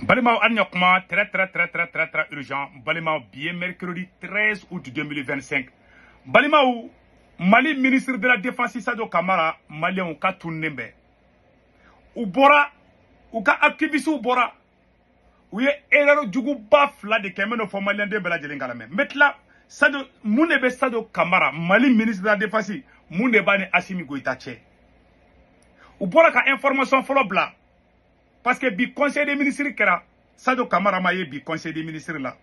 Balimaw, an ɲa kuma très très très très très très urgent. Balimaw, bi ye mercredi 13 août 2025. Balimaw, Mali ministre de la Défense Sadio Camara, maliyɛnw ka tununnen bɛ. U bɔra, u ka activistes bɔra, u ye erreur juguba fila de kɛ. N bɛ n'o fɔ maliyɛnden bɛɛ lajɛlen k'a lamɛn. N bɛ tila Sadio, mun de bɛ Sadio Camara, Mali ministre de la Défense, mun de b'a ni Assimi Goïta cɛ? U bɔra ka information fɔlɔ bila parce que bi conseil des ministres kɛra, Sadio Camara ma ye bi conseil des ministres la.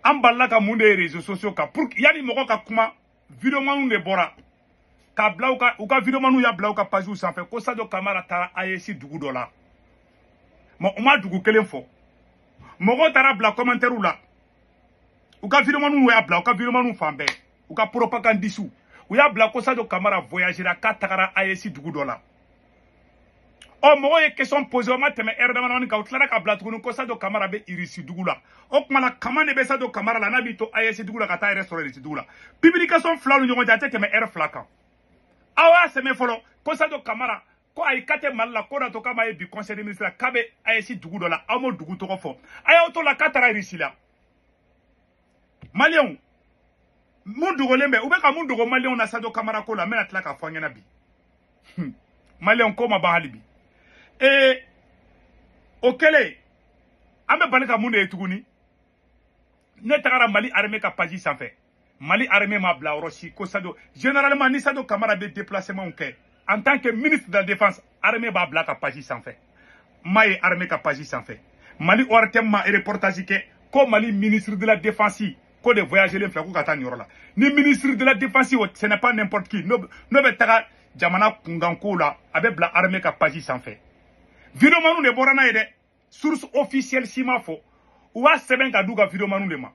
An balila ka mun de ye réseaux sociaux kan pour yanni mɔgɔ ka kuma, videomaniw de bɔra k'a bila u ka videomaniw y'a bila u ka page sanfɛ ko Sadio Camara taara AES dugu dɔ la. Mais u ma dugu kelen fɔ. Mɔgɔw taara bila commentaire la, u ka videomaniw y'a bila u ka videomaniw fan bɛɛ, u ka propagandistes u y'a bila ko Sadio Camara voyagera, k'a tagara AES dugu dɔ la. Ɔ, mɔgɔw ye question posé, o ma tɛmɛ heure damadamanin kan, u tilara ka bila tuguni ko Sadio Camara bɛ Irisi dugu la. O tuma na, kama de bɛ Sadio Camara la n'a b'i to AES dugu la ka taa yɛrɛ sɔrɔ Irisi dugu la? Publication fila ni ɲɔgɔn cɛ, a tɛ tɛmɛ heure 2 kan. Aw y'a sɛbɛn fɔlɔ ko Sadio Camara ko ayi, k'a tɛ Mali la, ko da to k'a ma ye bi conseil des ministres la, k'a bɛ AES dugu dɔ la. Aw m'o dugu tɔgɔ fɔ. A y'aw to la k'a taara Irisi la. Maliyɛnw, mun dogolen bɛ, u bɛ ka mun dogo maliyɛnw na Sadio Camara ko la? N bɛna tila k'a fɔ an ɲɛna bi. Maliyɛnw, ko ma ban hali bi. O kɛlen, an bɛ bali ka mun de ye tuguni? Ne tagara Mali armée ka page sanfɛ, Mali armée ma bila yɔrɔ si ko Sadio. Généralement, ni Sadio Camara bɛ déplacement kɛ en tant que ministre de la Défense, armée b'a bila ka page sanfɛ. M'a ye armée ka page sanfɛ. Mali ORTM ma reportage kɛ ko Mali ministre de la Défense ko de voyager filɛ ko ka taa nin yɔrɔ la. Ni ministre de la Défense, o ce n'est pas n'importe qui, n'o bɛ taga jamana kunkanko la, a bɛ bila armée ka page sanfɛ. Videomaniw de bɔra n'a ye dɛ, source officielle si ma fɔ. U b'a sɛbɛn ka d'u ka videomaniw de ma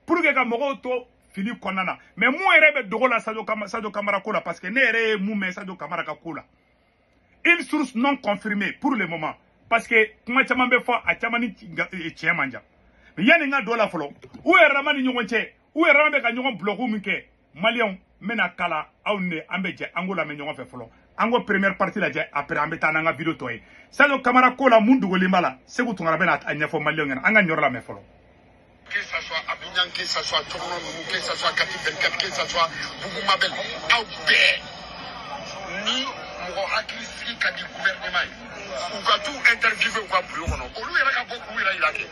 pour que ka mɔgɔw to fili kɔnɔna na. Mais mun yɛrɛ bɛ dogo la Sadio Camara ko la? Parce que ne yɛrɛ ye mun mɛn Sadio Camara ka ko la, une source non confirmée pour le moment, parce que kuma caman bɛ fɔ, a caman ni tiɲɛ man jan. Mais yanni n ka don la fɔlɔ, u yɛrɛ dama ni ɲɔgɔn cɛ, u yɛrɛ dama bɛ ka ɲɔgɔn bulɔku min kɛ, maliyɛnw, n bɛna kala aw ni an bɛ jɛ an k'o lamɛn ɲɔgɔn fɛ fɔlɔ. An ko première partie lajɛ, après an bɛ taa n'an ka vidéo tɔ ye. Sadio Camara ko la, mun dogolen b'a la? Segu Tunkara bɛna a ɲɛfɔ maliyɛnw ɲɛna. An ka nin yɔrɔ lamɛn fɔlɔ. Que ça soit Abidjan, que ça soit Tchorno, que ça soit Kati 24, que ça soit Boubou Mabel, aw bɛɛ ni mɔgɔ hakili sigi ka di gouvernement ye, u ka t'u interviewer u ka bureau kɔnɔ, olu yɛrɛ ka bɔ k'u yɛrɛ yira kɛ.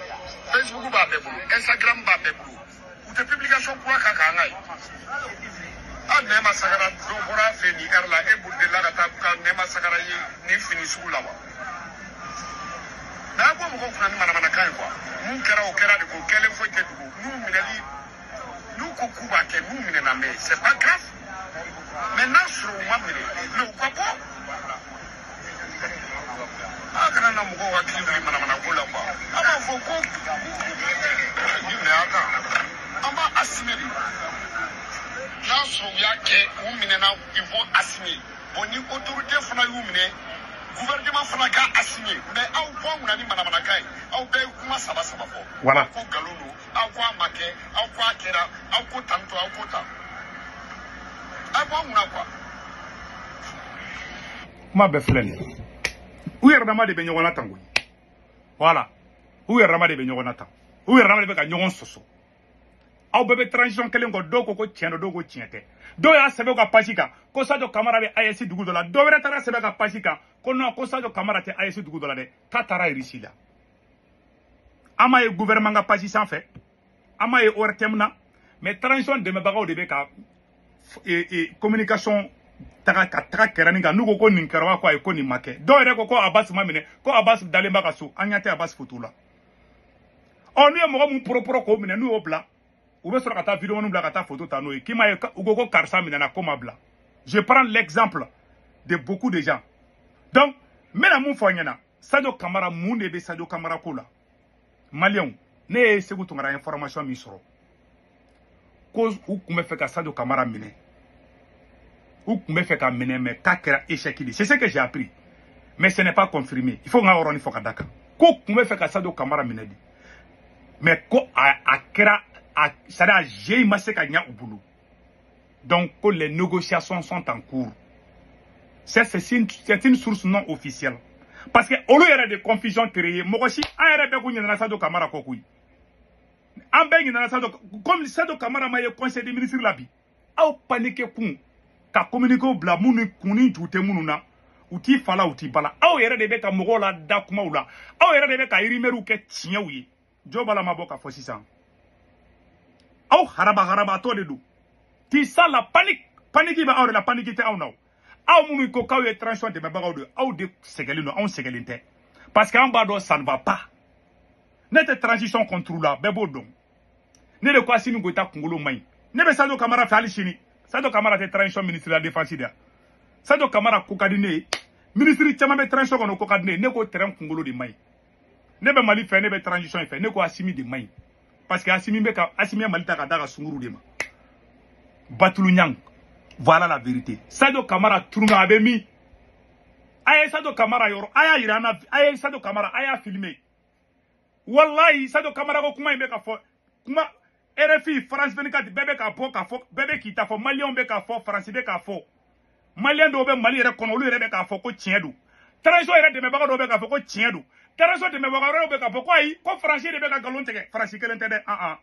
Facebook b'a bɛɛ bolo, Instagram b'a bɛɛ bolo, u tɛ publication kura k'a kan an ka ye. A Nɛma Sagara dɔ bɔra a fɛ nin heure la, e bolo delila ka taa ka Nɛma Sagara ye nin fini sugu la wa? Mais a bɔ mɔgɔw kunna ni manamanakan ye quoi. Mun kɛra, o kɛra de, ko kɛlen foyi tɛ dugu. N'u minɛli, n'u ko k'u b'a kɛ, n'u minɛna, mais c'est pas grave. Mais n'a sɔrɔ u ma minɛ, mais u ka bɔ, a kana na mɔgɔw hakili wuli manamanako la quoi. A b'a fɔ ko ni mais a kan an b'a assumer de. N'a sɔrɔ u y'a kɛ, u minɛna, ils vont assumer. Bon, ni autorité fana y'u minɛ, gouvernement fana ka assumer. Mais aw bɔ an kunna ni manamanakan ye, aw bɛɛ ye kuma saba saba fɔ. Voilà. Aw ko nkalon don, aw ko a ma kɛ, aw ko a kɛra, aw ko tantɔ, aw ko tan. Aw bɔ an kunna quoi. Kuma bɛɛ filɛ nin ye. U yɛrɛ dama de bɛ ɲɔgɔn na tan koyi. Voilà, u yɛrɛ dama de bɛ ɲɔgɔn na tan, u yɛrɛ dama de bɛ ka ɲɔgɔn sɔsɔ. Aw bɛɛ bɛ transition kelen kɔ. Dɔw ko ko tiɲɛ don, dɔw ko tiɲɛ tɛ. Dɔw y'a sɛbɛn u ka page kan ko Sadio Camara bɛ AES dugu dɔ la. Dɔw wɛrɛ taara sɛbɛn ka page kan ko non, ko Sadio Camara tɛ AES dugu dɔ la dɛ, k'a taara Russie la. An m'a ye gouvernement ka page sanfɛ, an m'a ye ORTM na. Mais transition dɛmɛbagaw de bɛ ka communication taga ka taga kɛrɛnin kan. N'u ko ko nin kɛra wa, ko ayi, ko nin ma kɛ. Dɔw yɛrɛ ko ko Abbas ma minɛ, ko Abbas dalen b'a ka so. An ɲɛ tɛ Abbas photo la. Ɔ, n'u ye mɔgɔ mun poroporo k'o minɛ, n'u y'o bila, u bɛ sɔrɔ ka taa vidéo bila ka taa photo ta n'o ye k'i m'a ye. U ko ko karisa minɛna, ko ma bila. Je prends l'exemple de beaucoup de gens. Donc n bɛna mun fɔ aw ɲɛna Sadio Camara, mun de bɛ Sadio Camara ko la? Maliyɛnw, ne ye Segu Tunkara information min sɔrɔ, ko u tun bɛ fɛ ka Sadio Camara minɛ, u tun bɛ fɛ ka minɛ, mais k'a kɛra échec de. C'est ce que j'ai appris, mais ce n'est pas confirmé. Il faut n ka yɔrɔnin fɔ ka da kan ko tun bɛ fɛ ka Sadio Camara minɛ de, mais ko a kɛra a, c'est à dire a jeu ma se ka ɲɛ u bolo. Donc ko les négociations sont en cours. C'est une source non officielle. Parce que olu yɛrɛ de confusion créer mɔgɔ si an yɛrɛ bɛɛ kun ɲinɛna Sadio Camara kɔ koyi. An bɛɛ ɲinɛna Sadio, comme Sadio Camara ma ye conseil des ministres la bi, aw paniqué kun ka communiqué bila minnu kun ni ju tɛ minnu na, u t'i fa la u t'i ba la. Aw yɛrɛ de bɛ ka mɔgɔw la da kumaw la, aw yɛrɛ de bɛ ka rumeurs kɛ tiɲɛw ye. Jɔ b'a la ma bɔ ka fɔ sisan, aw haraba harabatɔ de don. Ti sa la panique, panique bɛ aw de la, panique tɛ anw na. Aw minnu ko k'aw ye transition dɛmɛbagaw de ye, aw de sɛgɛlen don, anw sɛgɛlen tɛ. Parce que an b'a dɔn ça ne va pas. Ne tɛ transition contre la, bɛɛ b'o dɔn. Ne de ko Assimi Goïta kunkolo man ɲi. Ne bɛ Sadio Camara fɛ hali sini. Sadio Camara tɛ transition ministre de la défense de ya. Sadio Camara ko ka di ne ye. Ministre caman bɛ transition kɔnɔ ko ka di ne ye. Ne ko terrain kunkolo de man ɲi. Ne bɛ Mali fɛ, ne bɛ transition fɛ. Ne ko Assimi de man ɲi. Parce que Assimi bɛ ka Assimi ye Mali ta ka d'a ka sunkuru de ma. Batulu Ɲang. Voilà la vérité. Sadio Camara tununa a bɛ min? A ye Sadio Camara yɔrɔ, a y'a yira an na, a ye Sadio Camara, a y'a filmer. Wallahi Sadio Camara ko kuma in bɛ ka fɔ, kuma RFI, France 24 bɛɛ bɛ k'a bɔ k'a fɔ, bɛɛ bɛ k'i ta fɔ, Maliyɛnw bɛ k'a fɔ, Faransi bɛ k'a fɔ. Maliyɛn dɔw bɛ Mali yɛrɛ kɔnɔ, olu yɛrɛ bɛ k'a fɔ ko tiɲɛ don. Transition yɛrɛ dɛmɛbaga dɔw bɛ k'a fɔ ko tiɲɛ don. Transition dɛmɛbaga wɛrɛw bɛ k'a fɔ ko ayi, ko Faransi de bɛ ka nkalon tigɛ. Faransi kelen tɛ dɛ, an an.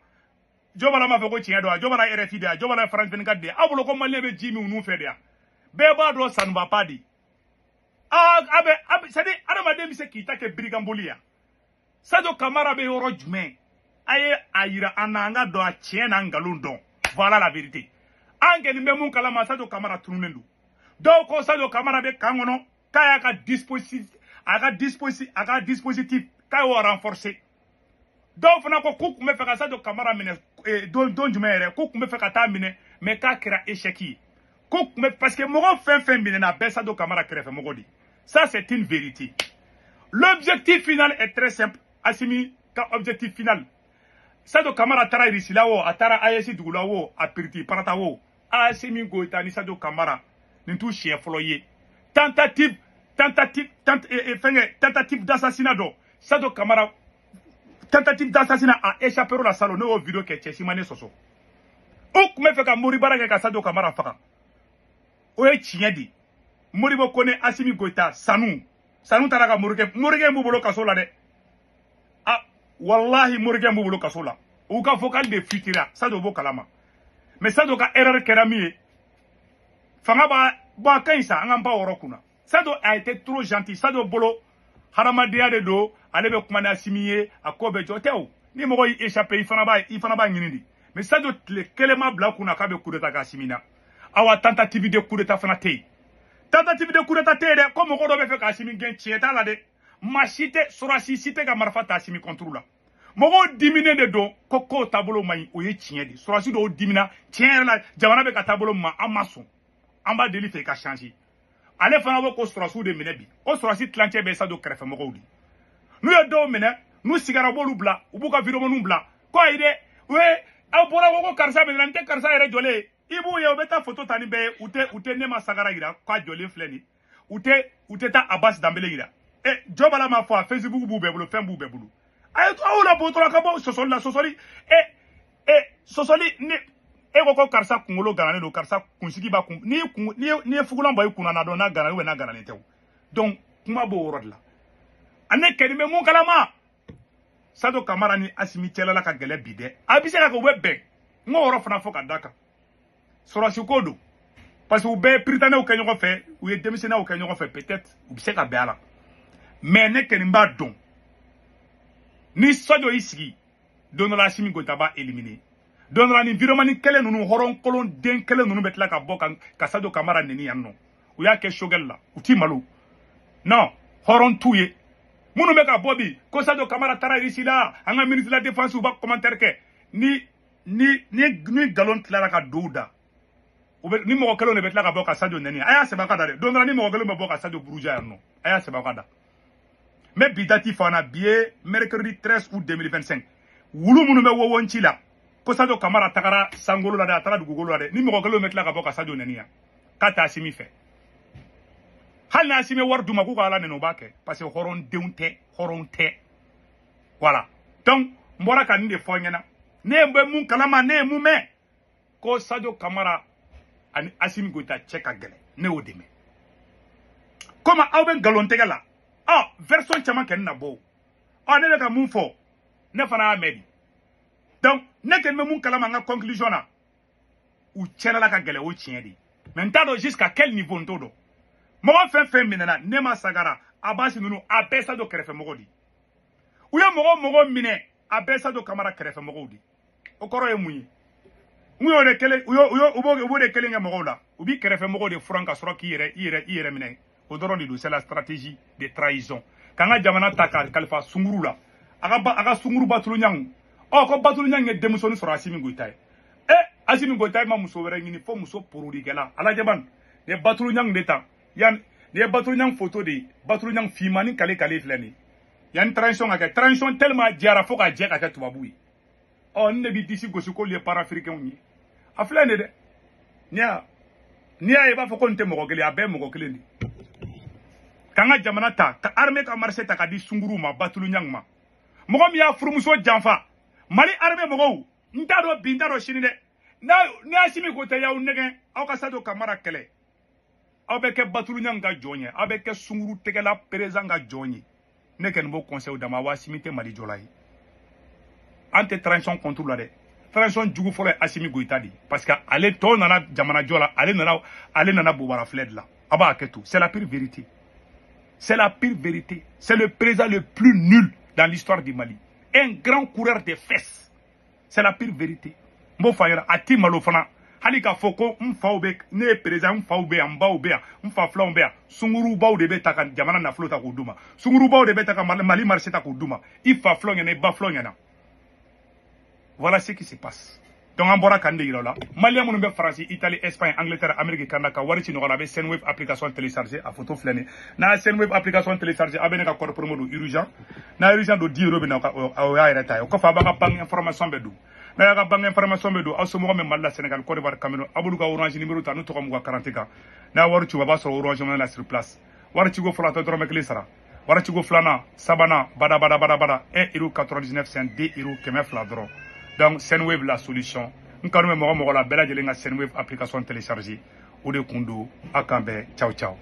Jɔn m'a fɔ ko tiɲɛ don, a jɔn b'a la RFI de, a jɔn b'a la France 24 de. Aw bolo ko Maliyɛn bɛ ji min ninnu fɛ de ya. Bɛɛ b'a dɔn ça ne va pas de. Ah, a bɛ a bɛ c'est à dire adamaden bɛ se k'i ta kɛ birikanboli ya. Sadio Camara bɛ yɔrɔ jumɛn? A ye a yira an na, an ka dɔn a tiɲɛ n'a nkalon dɔn. Voilà la vérité. An kɔni bɛ mun kalama, Sadio Camara tununnen don. Dɔw ko Sadio Camara bɛ camp kɔnɔ k'a y'a ka dispositif, a ka dispositif, a ka dispositif k'a y'o renforcer. Dɔw fana ko k'u tun bɛ fɛ ka Sadio Camara minɛ don don jumɛn yɛrɛ, k'u tun bɛ fɛ ka taa minɛ, mais k'a kɛra échec ye. K'u tun bɛ, parce que mɔgɔ fɛn fɛn minɛna a bɛɛ Sadio Camara kɛrɛfɛ mɔgɔ de. Ça c'est une vérité. L'objectif final est très simple. Assimi ka objectif final. Sadio Camara taara Russie la o, a taara AES dugu la o, a piriti parata o. Assimi Goïta ni Sadio Camara nin t'u siɲɛ fɔlɔ ye. Tentative, tentative, tent, fɛnkɛ, tentative d'assassinat dɔ. Sadio Camara tentative d'assassinat a échappé la salon, ne y'o vidéo kɛ, cɛ si ma ne sɔsɔ. O tun bɛ fɛ ka mori baara kɛ ka Sadio Camara faga. O ye tiɲɛ de ye. Modibo Kone, Assimi Goïta, Sanu. Sanu taara ka morikɛ, morikɛ b'u bolo kaso la dɛ. Ah, wallahi morikɛ b'u bolo kaso la. U ka vocal de fuitera, Sadio b'o kalama. Mais Sadio ka erreur kɛra min ye, fanga b'a bon a ka ɲi sa, an k'an ba wɔrɔ kunna. Sadio a été trop gentil. Sadio bolo hadamadenya de don, ale bɛ kuma ni Assimi ye, a ko bɛ jɔ tɛ o. Ni mɔgɔ y'i échappé, i fana b'a ɲini de. Mais Sadio tile kelen ma bila kunna k'a bɛ coup d'état kɛ Assimi na. Awa tentative de coup d'état fana tɛ yen. Tentative de coup d'état tɛ yen dɛ, ko mɔgɔ dɔ bɛ fɛ ka Assimi gɛn, tiɲɛ t'a la dɛ. Maa si tɛ, sɔrɔdasi si tɛ ka marifa ta Assimi contre la. Mɔgɔw diminen de don ko kow taabolo man ɲi, o ye tiɲɛ de. Sɔrɔdasi dɔw dimina tiɲɛ yɛrɛ la, jamana bɛ ka taabolo min ma, an ma sɔn. An b'a deli fɛ i ka changer. Ale fana bɛ ko sɔrɔdasiw de minɛ bi. O sɔrɔdasi tilancɛ bɛ Sadio kɛrɛfɛ mɔgɔw de. N'u ye dɔw minɛ, n'u sigara, u b'olu bila, u b'u ka vidéomanw bila. Ko ayi dɛ, u ye aw bɔra ko karisa minɛ, n tɛ karisa yɛrɛ jɔlen ye. I b'u ye, u bɛ taa photo ta ni bɛɛ ye, u tɛ ne ma sagara yira k'a jɔlen filɛ nin. U tɛ taa Abbas Danbele yira. E jɔ b'a la ma fɔ a Facebook b'u bɛɛ bolo, fɛn b'u bɛɛ bolo. A ye aw la bɔ dɔrɔn ka bɔ sɔsɔli la, sɔsɔli e e sɔsɔli ni e ko ko karisa kunkolo gananen don, karisa kunsigi b'a kun, n'i kun n'i ye fugulan bɔ i kunna na dɔn n'a gana ou n'a gananen tɛ o. Donc kuma b'o yɔrɔ de la. A ne kɛni bɛ mun kalama? Sadio Camara ni Assimi cɛla ka gɛlɛ bi dɛ. A bɛ se ka kɛ u bɛ bɛn. N k'o yɔrɔ fana fɔ ka da kan. Sɔrɔsi ko don. Parce que u bɛɛ ye prytanéw kɛ ɲɔgɔn fɛ, u ye denmisɛnninw kɛ ɲɔgɔn fɛ, peut-être u bɛ se ka bɛn a la. Mais ne kɔni b'a dɔn. Ni Sadio y'i sigi, don dɔ la Assimi Goïta b'a éliminer. Don dɔ la ni vidéoman kelen ninnu, hɔrɔn kolon den kelen ninnu bɛ tila ka bɔ ka Sadio Camara neni yan nɔ. U y'a kɛ Choguel la, u t'i malo. Non, hɔrɔn t'u ye. Minnu bɛ ka bɔ bi ko Sadio Camara taara Russie la, an ka ministre de la défense u b'a commentaire kɛ. Ni nkalon tilara ka don u da, u bɛ ni mɔgɔ kelenw de bɛ tila ka bɔ ka Sadio neni. A y'a sɛbɛn ka da dɛ. Don dɔ la ni mɔgɔ kelen bɛ bɔ ka Sadio buruja yan nɔ, a y'a sɛbɛn ka da. N bɛ bi date fɔ an na, bi ye mercredi 13 août 2025. Wulu minnu bɛ wowonci la ko Sadio Camara tagara sankolo la dɛ, a taara dugukolo la dɛ, ni mɔgɔ kelenw bɛ tila ka bɔ ka Sadio neni yan k'a tɛ Assimi fɛ. Hali ni Assimi ye wari d'u ma k'u ka Ala nɛni, u b'a kɛ parce que hɔrɔndenw tɛ, hɔrɔn tɛ. Voilà, donc n bɔra ka nin de fɔ n ɲɛna. Ne bɛ mun kalama, ne ye mun mɛn ko Sadio Camara ani Assimi Goïta cɛ ka gɛlɛn, ne y'o de mɛn. Komi aw bɛ nkalon tɛgɛ la, Ɔ version caman kɛ na bɔ. Ɔ ne bɛ ka mun fɔ, ne fana y'a mɛn de. Donc ne kɛlen bɛ mun kalama n ka conclusion na, u cɛla ka gɛlɛn, o tiɲɛ de. Mais n t'a dɔn jusqu'à quel niveau, n t'o dɔn. Mɔgɔ fɛn fɛn minɛna, ne ma sagara Abasi ninnu, a bɛɛ Sadio kɛrɛfɛmɔgɔw de. U ye mɔgɔ minɛ, a bɛɛ Sadio Kamara kɛrɛfɛmɔgɔw de. O kɔrɔ ye mun ye? U y'o de kelen, u b'o de kelen kɛ mɔgɔw la. U b'i kɛrɛfɛmɔgɔw de furan ka sɔrɔ k'i yɛrɛ minɛ. O dɔrɔn de don, c'est la stratégie de trahison. K'an ka jamana ta k'a kalifa sunguru la. A ka sunguru Batulu Ɲangi. Ɔ ko Batulu Ɲangi ye denmusonin sɔrɔ Asimi Goyita ye. Asimi Goyita ma muso wɛrɛ ɲini fo muso pororikɛla. Alajɛ ban, nin ye Batulu Ɲangi de ta. Yan nin ye Batulu Ɲangi photo de ye. Batulu Ɲangi finmani kale kale filɛ nin ye. Yanni transition ka kɛ, transition tellement diyara fo ka jɛ ka kɛ tubabu ye. Ɔ ne b'i disi gosi k'olu ye panafricains ye. A filɛ nin ye dɛ. N'i y'a ye i b'a fɔ ko nin tɛ mɔgɔ kelen ye, a bɛɛ ye mɔgɔ kelen de. K'an ka jamana ta, ka armée ka marché ta ka di sunguru ma, Batulu Ɲangi ma. Mɔgɔ min y'a furumuso janfa, Mali armée mɔgɔw, n t'a dɔn bi, n t'a dɔn sini dɛ. N'a Asimi Goyita y'aw nɛgɛn, aw ka Sadio Kamara kɛlɛ. Aw bɛ kɛ Batulu Ɲangi ka jɔn ye, aw bɛ kɛ sunguru tɛgɛla président ka jɔn ye. Ne kɔni b'o conseil d'a ma, wa Asimi tɛ Mali jɔla ye. An tɛ transition contre la dɛ. Transition jugu fɔlɔ ye Asimi Goyita de, parce que ale tɔw nana jamana jɔ la, ale nana bobara filɛ de la. A b'a hakɛ to, c'est la pire vérité. C'est la pire vérité. C'est le président le plus nul dans l'histoire du Mali. Un grand coureur de fesses. C'est la pire vérité. N b'o fɔ a ɲɛna, a ti malo fana. Hali k'a fɔ ko n faw bɛ, ne ye président, n faw bɛ yan, n baw bɛ yan, n fa filanw bɛ yan. Sungurubaw de bɛ ta ka jamana nafolo ta k'o d'u ma. Sungurubaw de bɛ ta ka Mali marché ta k'o d'u ma. I fa filanw ɲɛna, i ba filanw ɲɛna. Voilà ce qui se passe. Donc an bɔra kan de yira o la. Malien minnu bɛ Faransi, Italie, Espagne, Angleterre, Amérique, Canada ka wari ci ɲɔgɔn na, a bɛ Sendwave application télécharger, a photo filɛ nin ye. N'a ye Sendwave application télécharger, a bɛ ne ka code promo don urgent. N'a ye urgent don, 10 euros bɛ na, o y'a yɛrɛ ta ye. O kɔfɛ a b'a ka banque information bɛɛ don. N'a y'a ka banque information bɛɛ don, aw somɔgɔ min Mali la, Sénégal, Côte d'Ivoire, Cameroun, a b'olu ka Orange numéro ta n'u tɔgɔ m'u ka carte kan. N'a ye wari ci, a b'a sɔrɔ Orange Money la sur place. Wari ciko fɔlɔ, a tɛ dɔrɔmɛ kelen sara. Wari ciko filanan, sabanan, bada bada bada bada, 1 euro 99 cent, 2 euro 200 dɔrɔn. Donc Sendwave la solution. N kanu bɛ mɔgɔ mɔgɔ la, bɛɛ lajɛlen ka Sendwave application télécharger. O de kun don. A k'an bɛn, ciao ciao.